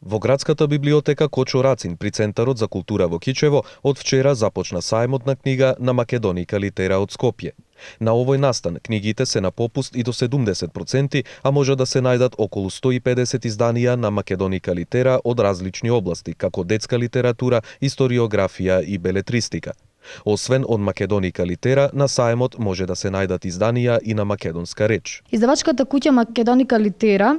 Во градската библиотека Кочо Рацин при Центарот за култура во Кичево од вчера започна сајмот на книга на Македоника Литера од Скопје. На овој настан книгите се на попуст и до 70%, а може да се најдат околу 150 изданија на Македоника Литера од различни области, како детска литература, историографија и белетристика. Освен од Македоника Литера, на сајмот може да се најдат изданија и на македонска реч. Издавачката куќа Македоника Литера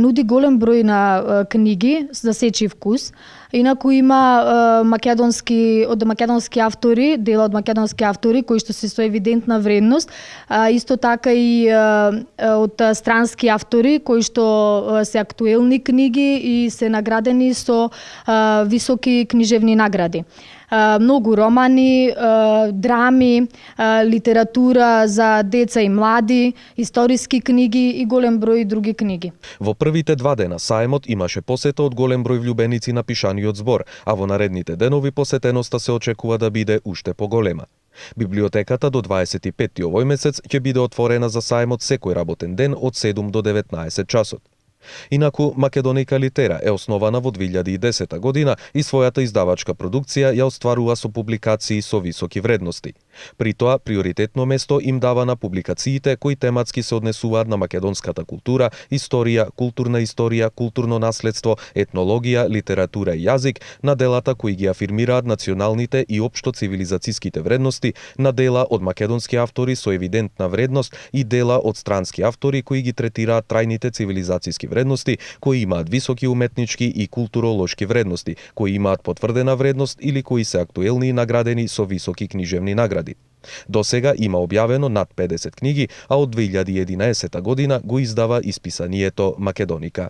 нуди голем број на книги за сечи вкус. Инаку има од македонски автори, дела од македонски автори кои што се со евидентна вредност, исто така и од странски автори кои што се актуелни книги и се наградени со високи книжевни награди. Многу романи, драми, литература за деца и млади, историски книги и голем број други книги. Во првите 2 дена сајмот имаше посета од голем број влюбеници на пишаниот збор, а во наредните денови посетеноста се очекува да биде уште поголема. Библиотеката до 25 овој месец ќе биде отворена за сајмот секој работен ден од 7 до 19 часот. Инаку, Македоника Литера е основана во 2010 година и својата издавачка продукција ја остварува со публикации со високи вредности. При тоа, приоритетно место им дава на публикациите кои тематски се однесуваат на македонската култура, историја, културно наследство, етнологија, литература и јазик, на делата кои ги афирмираат националните и општо цивилизацијските вредности, на дела од македонски автори со евидентна вредност и дела од странски автори кои ги третираат трајните цивилизацијски вредности, кои имаат високи уметнички и културолошки вредности, кои имаат потврдена вредност или кои се актуелни и наградени со високи книжевни награди. До сега има објавено над 50 книги, а од 2011 година го издава исписанието Македоника.